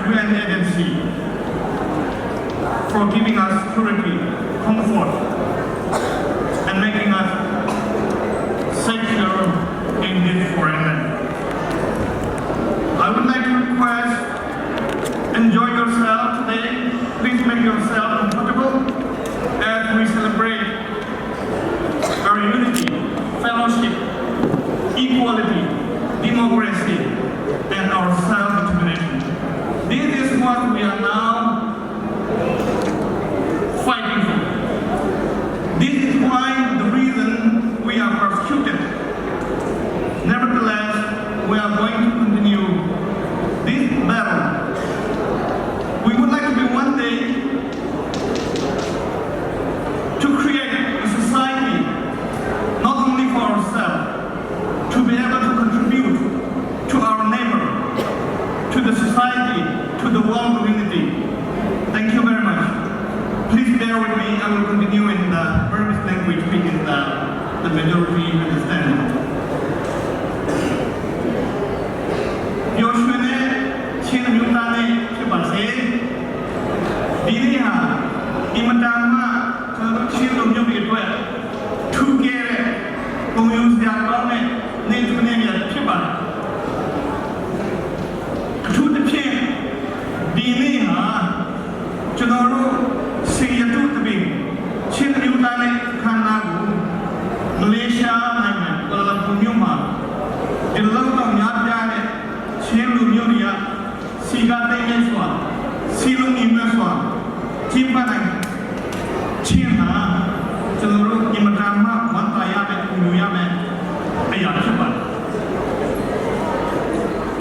UN agency for giving us security, comfort, and making us secure in this foreign land. I would like to request, enjoy yourself today. Please make yourself comfortable as we celebrate our unity, fellowship, equality, democracy, and our self-determination. This is what we are now fighting for. This is why the reason we are persecuted. Nevertheless, we are going to continue this battle. We would like to be one day to create a society not only for ourselves, to be able to contribute to our neighbor, to the society, to the world community. Thank you very much. Please bear with me. I will continue in the Burmese language, which is the majority understanding. ပျော်ရွှင်တဲ့ချင်းမျိုးသားနေ့ဖြစ်ပါစေဒီနေ့ဟာအင်မတန်မှကျွန်တော်တို့ချင်းလူမျိုးတွေအတွက်ထူးကဲတဲ့ဂုဏ်ယူစရာကောင်းတဲ့နေ့ထူးနေ့မြတ်ဖြစ်ပါတယ်အထူးသဖြင့်ဒီနေ့ဟာကျွန်တော်တို့စိန်ရတုတပင်ချင်းမျိုးသားနေ့ခန္ဓာကိုမလေးရှားနိုင်ငံကွာလာလမ်ပူမြို့မှာ ဒီလောက်တော့များပြားတဲ့ချင်းလူမျိုးတွေကစီကတိတ်နေစွာစီလုံးညီမစွာကျင်းပနိုင်ချင်းဟာကျွန်တော်တို့အင်မတန်မှဝမ်းသာရမယ်ဂုဏ်ယူရမယ်အရာဖြစ်ပါတယ်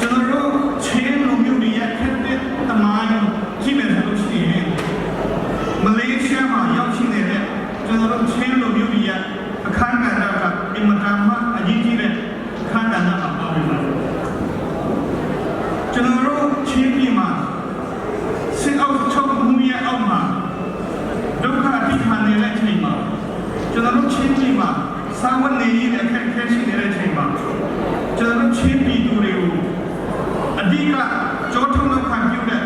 ကျွန်တော်တို့ချင်းလူမျိုးတွေရဲ့ခက်တဲ့သမိုင်းကြည့်မယ်ဆိုလို့ရှိရင်မလေးရှားမှာရောက်ရှိနေတဲ့ကျွန်တော်တို့ချင်းလူမျိုးတွေရဲ့အခန်းကဏ္ဍကအင်မတန်မှအရေးကြီးတဲ့အခန်းကဏ္ဍမှာပါဝင်ပါတယ်ကျွန်တော်တို့ချင်းပြည်မှာစစ်အုပ်ချုပ်မှုရဲ့အောက်မှာဒုက္ခအတိခံနေတဲ့အချိန်မှာကျွန်တော်တို့ချင်းပြည်မှာစာဝတ်နေရေးတဲ့အခက်အခဲရှိနေတဲ့အချိန်မှာကျွန်တော်တို့ချင်းပြည်သူတွေကိုအဓိကကြောထုံးလောက်ခံပြုတဲ့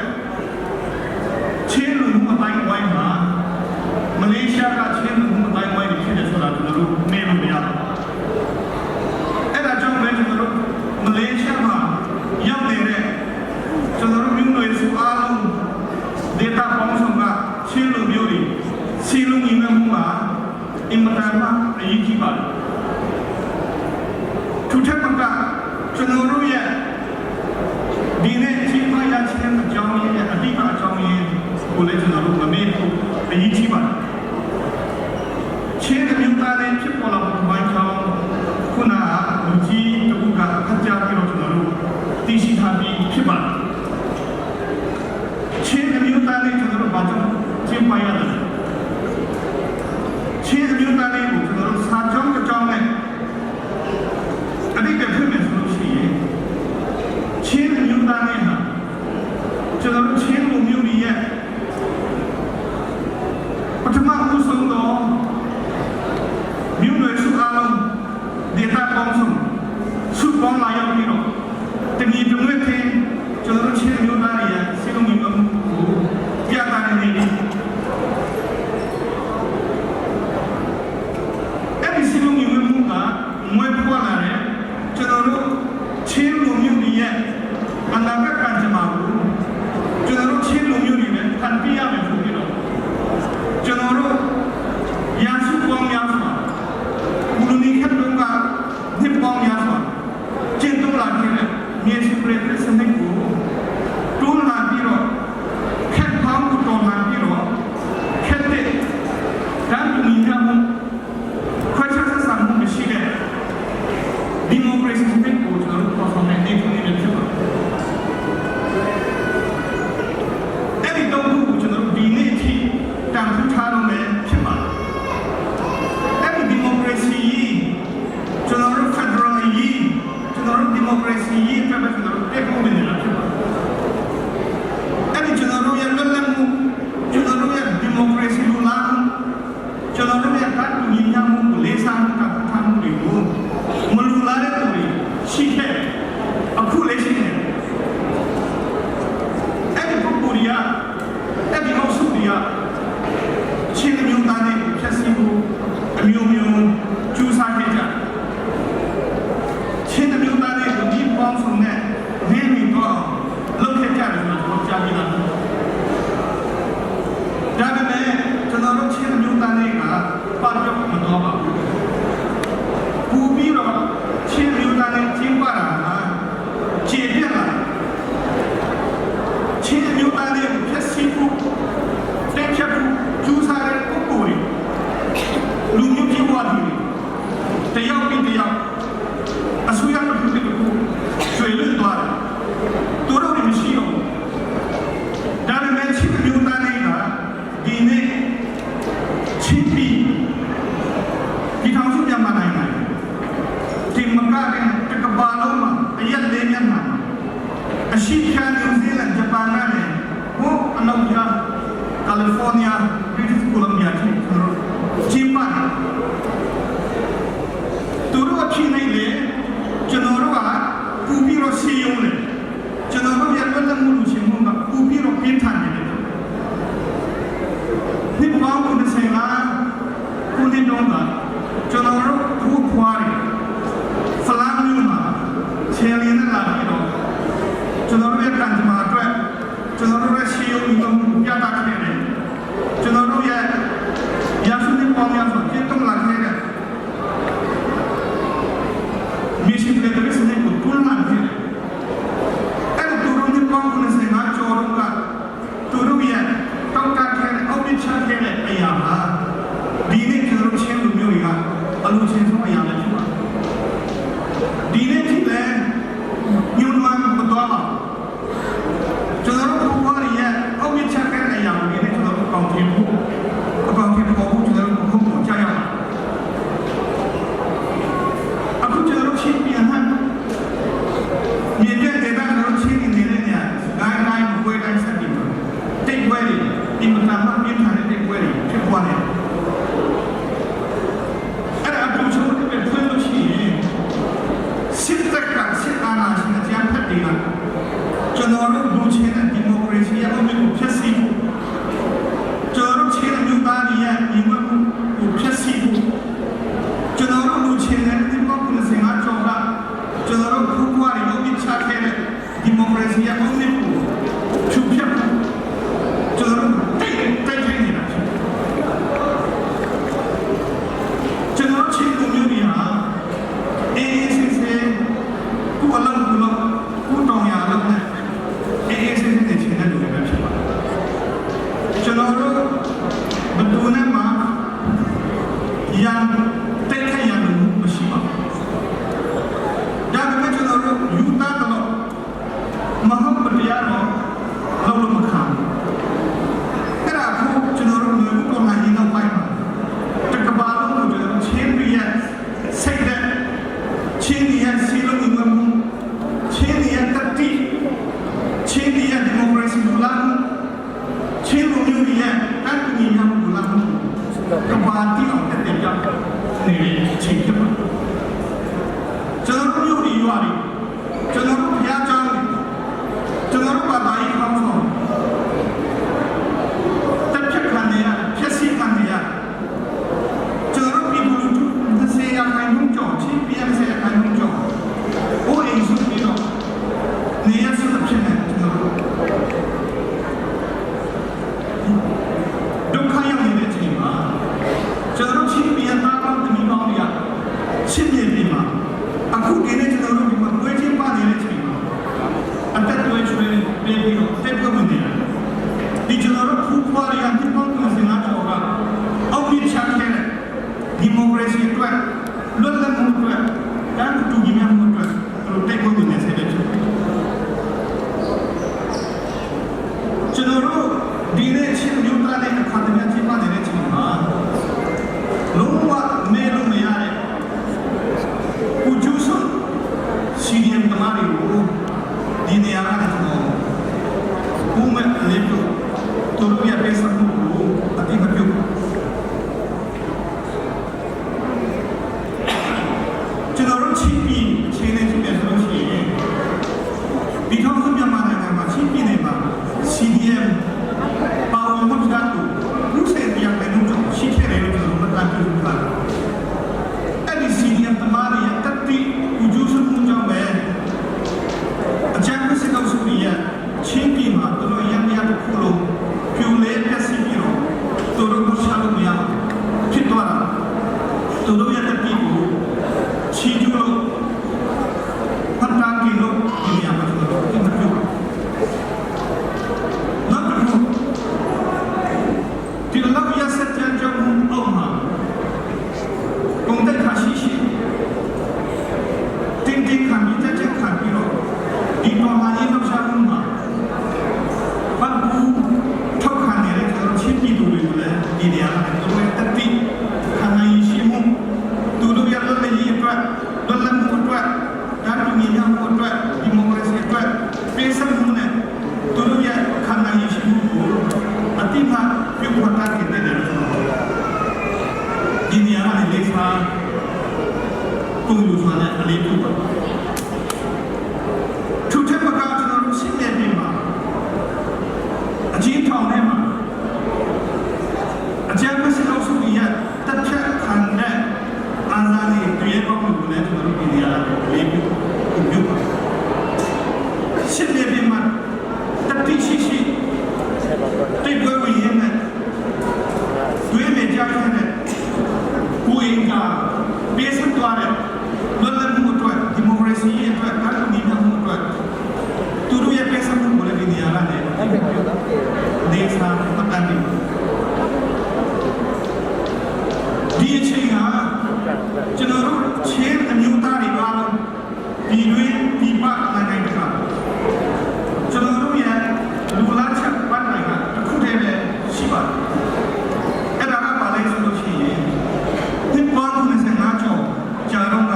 ချင်းလူမှုအတိုင်းဝိုင်းမှာမလေးရှားကချင်းလူမှုအတိုင်းဝိုင်းတွေဖြစ်တယ်ဆိုတာကျွန်တော်တို့မေ့လို့မရဘူးအဲ့ဒါကြောင့်ပဲကျွန်တော်တို့မလေးရှားမှာရောက်နေတဲ့ကျွန်တော်တို့မျိုးနွယ်စုအားလုံးဒေတာပေါင်းဆောင်ကချင်းလူမျိုးတွေစီလုံးညီမမှုမှာအင်မတန်မှအရေးကြီးပါတယ်ထူထပ်မကကျွန်တော်တို့ရဲ့ဒီနေ့ချင်းမရချင်းအကြောင်းရင်းရဲ့အဓိကအကြောင်းရင်းကိုလည်းကျွန်တော်တို့မမေ့ဖို့အရေးကြီးပါတယ်ချင်းမျိုးသားတွေဖြစ်ပေါ်လာတဲ့ပိုင်းချောင်းခုနကလူကြီးတကူကဖတ်ကြားပြီးတော့ကျွန်တော်တို့သိရှိထားပြီးဖြစ်ပါတယ်ချင်းမျိုးသားတွေကျွန်တော်တို့ဘာကြောင့်ကျင်းပရတယ်လဲချင်းမျိုးသားတွေကိုကျွန်တော်တို့စာကြောင်းတစ်ကြောင်းနဲ့အတိတ်ကဖွင့်မယ်ဆိုလို့ရှိရင်ချင်းမျိုးသားတွေဟာကျွန်တော်တို့ချင်းလူမျိုးတွေရဲ့ပထမဦးဆုံးတော့မြို့နယ်စုအားလုံးဒေတာပေါင်းစုံစုပေါင်းလာရောက်ပြီးတော့တညီတညွတ်တဲ့ကျွန် America in တကဘာလုံးမှာအရက်လေးမျက်နှာအရှိဖြာနယူးဇီလန်ဂျပန်ကနေဟိုအနောက်ဖြာကယ်လီဖိုးနီးယားဗြိတိရှ်ကိုလံဘီယာထိကျွန်တော်တို့ကျင်းပတယ်သူတို့အဖြစ်နေလေကျွန်တော်တို့ကပူပြီးတော့စီယုံတယ်ကျွန်တော်တို့ရဲ့လွတ်လပ်မှုလူချင်းမှုကပူပြီးတော့ပြင်းထန်နေတယ် နှစ်ပေါင်း95ခုနှစ်တုန်းကကျွန်တော်တို့ဖူးဖွားတယ်ဖလန်မျိုးမှာချယ်လီနဲ့လာပြီးတော့ကျွန်တော်တို့ရဲ့ကံကြမ္မာအတွက်ကျွန်တော်တို့ရဲ့ရှေးရုံမျိုးမှုပြသခဲ့တယ်ကျွန်တော်တို့ရဲ့ရာစုနှစ်ပေါင်းများစွာပြည့်တုံလာခဲ့တဲ့မီရှင်တဲ့စနစ်ကိုတွန်းလှန်ခဲ့တယ် အဲ့ဒါသူတို့နှစ်ပေါင်း95ကျော်တော့ကသူတို့ရဲ့တောက်တခဲ့တဲ့အောက်မြချခဲ့တဲ့အရာဟာဒီနေ့ကျွန်တော်တို့ချင်းလူမျိုးတွေကအလိုချင်းဆုံးအရာပဲဖြစ်ပါတယ်ဒီနေ့ထိလည်းညွန်မှမတော်ပါဘူးကျွန်တော်တို့ဘုရားရဲ့အောက်မြချခဲ့တဲ့အရာကိုဒီနေ့ကျွန်တော်တို့ကောင်းထင်ဖို့အကောင်းထင်ဖို့ကျွန်တော်တို့ဘုံပေါ်ကြားရအောင်အခုကျွန်တော်တို့ချင်းပြန်ဟန် မြေပြည့်ဒေသကျွန်တော်ချင်းနေနေတဲ့နေရာဂိုင်းဂိုင်းမကွေးတိုင်းဆက်ပြီးတိတ်ပွဲတွေအင်မတန်မှပြင်းထန်တဲ့တိတ်ပွဲတွေဖြစ်ပွားနေတယ်အဲ့ဒါအတူချုံတဲ့ဖွင့်လို့ရှိရင်စစ်တပ်ကစစ်အာဏာရှင်အကြမ်းဖက်တွေကကျွန်တော်တို့လူချင်းတဲ့ဒီမိုကရေစီရဲ့အုပ်ချုပ်ကိုဖျက်ဆီးဖို့ကျွန်တော်တို့ချင်းတဲ့မျိုးသားတွေရဲ့ညီမမှုကိုဖျက်ဆီးဖို့ ကျွန်တော်တို့လူချင်းတဲ့ဒီပေါ95ကျော်ကကျွန်တော်တို့ခုပွားရီလုံးချခဲ့တဲ့ဒီမိုကရေစီရဲ့အုပ်ချုပ်ကိုဖြူဖြတ်ဖို့ကျွန်တော်တို့တိတ်တိတ်ထိုင်နေတာဖြစ်တယ်ကျွန်တော်ချင်းလူမျိုးတွေဟာအေးအေးဆေးဆေးကိုအလုံးကိုလုံးကိုတောင်ရလုံးနဲ့အေးအေးဆေးဆေးနေချင်တဲ့လူတွေပဲဖြစ်ပါတယ်ကျွန်တော်တို့ဘယ်သူနဲ့မှ ရန်တိတ်ခတ်ရန်လို့မရှိပါဘူး။ဒါပေမဲ့ကျွန်တော်တို့ယူသားတော့မဟုတ်တရားတော့လုံးလုံးမခံဘူး။အဲ့ဒါအခုကျွန်တော်တို့မျိုးပေါ်လာရင်တော့ပိုင်းမှာတကဘာလုံးကိုကျွန်တော်ချင်းပြရစိတ်တဲ့ချင်းရစီလုံးညီမှုချင်းရတတိချင်းရဒီမိုကရေစီလူလာမှုချင်းလူမျိုးရတန်တူညီမှုလူလာမှုကဘာတီအောင်တဲ့ပြနေချင်းဖြစ်ပါကျွန်တော်တို့မျိုးတွေရွာတွေကျွန်တော်တို့ဘုရားကျောင်းတွေကျွန်တော်တို့ဘာသာရေးခေါင်းဆောင်တက်ဖြတ်ခံနေရဖြက်စီခံနေရကျွန်တော်တို့ပြည်သူလူထု20ရာခိုင်နှုန်းကျော်ချင်းပြည်20ရာခိုင်နှုန်းကျော်ဟိုအိမ်စုပြီးတော့နေရစုဖြစ်နေကျွန်တော်တို့ဒုက္ခရောက်နေတဲ့အချိန်မှာကျွန်တော်တို့ချင်းပြည်သားကောင်းတမီကောင်းတွေကချင်းပြည်ပြည်မှာအခုဒီနေ့ကျွန်တော်တို့ဒီမှာပွဲချင်းပါနေတဲ့အချိန်မှာအသက်တွေချွေးပေးပြီးတော့တက်ပွဲဝင်နေတယ်ဒီကျွန်တော်တို့ဖူးဖွားရတဲ့ပေါင်း95ကျော်ကအောက်မြချခဲ့တဲ့ဒီမိုကရေစီအတွက်လွတ်လပ်မှုအတွက်တန်းတူညီမျှမှုအတွက်သူတို့တက်ပွဲဝင်နေစေတဲ့ဖြစ်တယ် ကျွန်တော်တို့ဒီနေ့ချင်းမျိုးသားတဲ့အခါတည်းချင်းပါနေတဲ့ချိန်မှာလုံးဝမဲလို့မရတဲ့ကိုကျူးစွစီဒီအမ်တမားတွေကိုဒီနေရာကနေကျွန်တော်ကိုမဲ့လေးပြုသူတို့ရဲ့ပေးစမှုကိုအတိမပြုကျွန်တော်တို့ချင်းပြီးချင်းနေချင်းတယ်ဆိုလို့ရှိရင် ဒီထောင်စုမြန်မာနိုင်ငံမှာချင်းပြည်နယ်မှာ CDM ပါဝင်မှုချတူလူစင်ပြန်တဲ့နှုတ်ကြောင့်ရှိခဲ့တယ်လို့ကျွန်တော်မှတ်သားပြုပါတယ်။အဲ့ဒီ CDM တမားတွေရဲ့တတိဥကျူးစုမှုကြောင့်ပဲအကြမ်းဖက်စစ်ကောင်စုရဲ့ချင်းပြည်မှာသူတို့ရန်ရတစ်ခုလုံးပြူလဲပျက်စီးပြီးတော့သူတို့မရှာလို့မရဘူးဖြစ်သွားတာသူတို့ရဲ့တတိကိုချီကျူးလို့ ဖတ်တာကီလို့ဒီနေရာမှာကျွန်တော်တို့ပြင်ပြနောက်တစ်ခုဒီလောက်ရစတဲ့ကြောင့်အောင်မှာကုန်တဲ့ခါရှိရှိတင်းတင်းခံပြီးတက်တက်ခံပြီးတော့ဒီတော်မာရေးလှုပ်ရှားမှုမှာပတ်ဘူးထောက်ခံနေတဲ့ကျွန်တော်ချင်းပြည်သူတွေကိုလည်းဒီနေရာမှာသူတို့ရဲ့တတိခံနိုင်ရှိမှုသူတို့ရဲ့လွတ်လပ်ရေးအတွက်လွတ်လပ်မှုအတွက် ဂုဏ်ယူစွာနဲ့အလေးပြုပါထူထက်မကကျွန်တော်တို့ရှင်းနေပြီမှာအချင်းထောင်ထဲမှာအကျဉ်းမရှိတော့စုရတက်ဖြတ်ခံတဲ့အာဇာနည်တွေရဲ့ကောင်းမှုကိုလည်းကျွန်တော်တို့ဒီနေရာမှာအလေးပြုပြုပါရှင်းနေပြီမှာတတိရှိရှိတိတ်ပွဲဝင်ရင်းနဲ့တွေးမြကြခဲ့တဲ့ကိုယ်အင်္ဂါပေးဆက်သွားတဲ့လွတ်လပ်မှုအတွက်ဒီမိုကရေစီအတွက်တာဝန်ယူမှုအတွက်သူတို့ရဲ့ပေးဆက်မှုကိုလည်းဒီနေရာကနေနေစာပတန်ဒီဒီအချိန်ကကျွန်တော်တို့ချင်းအမျိုးသားတွေအားလုံးပြည်တွင်းပြည်ပနိုင်ငံတကာကျွန်တော်တို့ရဲ့လူလားချက်ပတ်နိုင်ကတစ်ခုတည်းပဲရှိပါတယ်အဲ့ဒါကပါလဲဆိုလို့ရှိရင်ဒီပေါင်း95ကျော်ကြာတော့က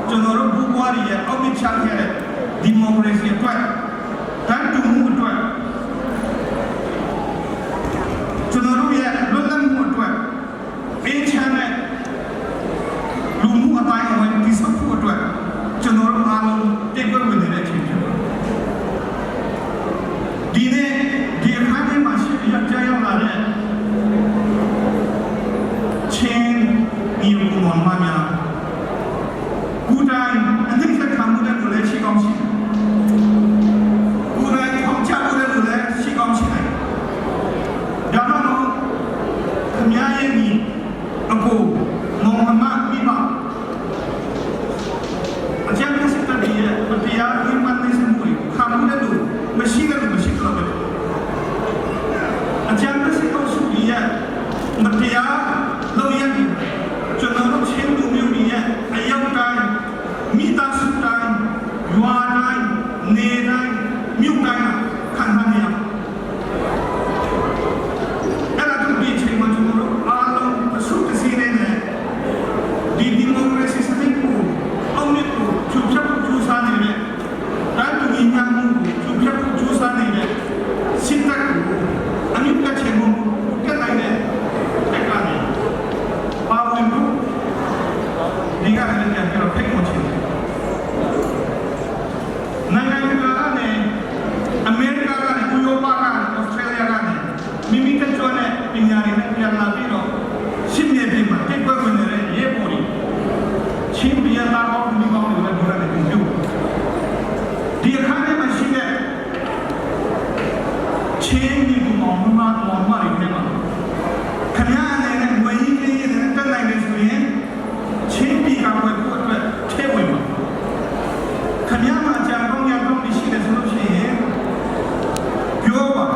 ကျွန်တော်တို့ဘူပွားရဲ့အောက်မြချခဲ့တဲ့ဒီမိုကရေစီအတွက်တန်တူမှုအတွက်ကျွန်တော်တို့ရဲ့လွတ်လပ်မှုအတွက်အေးချမ်းတဲ့လူမှုအတိုင်းအဝန်ဒီစဖို့အတွက်ကျွန်တော်တို့အားလုံးတိတ်ပွဲဝင်နေတဲ့အချိန်ဖြစ်ပါတယ်ဒီနေ့ဒီအခန်းထဲမှာရှိရကြားရောက်လာတဲ့ချင်းဒီကုမောင်မများကူတိုင်းအသိသက်ခံမှုတဲ့လူလည်းရှိကောင်းရှိတယ်ကူတိုင်းထောင်ချမှုတဲ့လူလည်းရှိကောင်းရှိတယ်ဒါမှမဟုတ်ခမည်းရဲ့ညီအကိုမောင်မမမိဘအကျဉ်းစစ်တပ်ရဲ့မတရားဟိမန်နေစမှုတွေခံမှုတဲ့လူမရှိတဲ့လူမရှိတော့ဘူးအကျဉ်းစစ်တော့စုရဲ့မတရားလုပ်ရတဲ့ကျွန်တော်တို့ချင်းလူမျိုးတွေရဲ့အယောက်တိုင်းမိသားစုတိုင်းရွာတိုင်းနေတိုင်းမြို့တိုင်းခံစားနေရအဲ့ဒါတို့ဒီအချိန်မှာကျွန်တော်တို့အားလုံးအစုတစည်းနေနဲ့ဒီဒီမိုကရေစီစနစ်ကိုအောင်မြင်ကိုဖြူဖြတ်ကျူးစားနေတဲ့တန်တူညီညာမှုကိုဖြူဖြတ်ကျူးစားနေတဲ့စစ်တပ်ကိုအမြင့်ကချေမှုကနိုင်တဲ့တက်ကနေပါဝင်မှုဒီကနေ့ပြန်ပြီးတော့ဖိတ်ခေါ်ချင်တယ်နိုင်ငံတကာကနေအမေရိကကနေဥရောပကနေဩစတြေးလျကနေမိမိတက်ကြွတဲ့ပညာတွေနဲ့ပြန်လာပြီးတော့ရှင်းနေပြီမှာတိတ်ပွဲဝင်နေတဲ့ရေပေါ်တွေချင်းပြန်လာအောင်ဒီကောင်တွေလည်းဒီကနေပြုဒီအခန်းထဲမှာရှိတဲ့ချင်းဒီကောင်မမမောင်မတွေထဲမှာခင်ဗျားအနေနဲ့ငွေရင်းကြီးနဲ့တက်နိုင်တယ်ဆိုရင်ချင်းပြည်ကဝယ်ဖို့အတွက်ထဲဝင်ပါခင်ဗျားမှာအကြံကောင်းညာကောင်းရှိတယ်ဆိုလို့ရှိရင်ပြောပါ။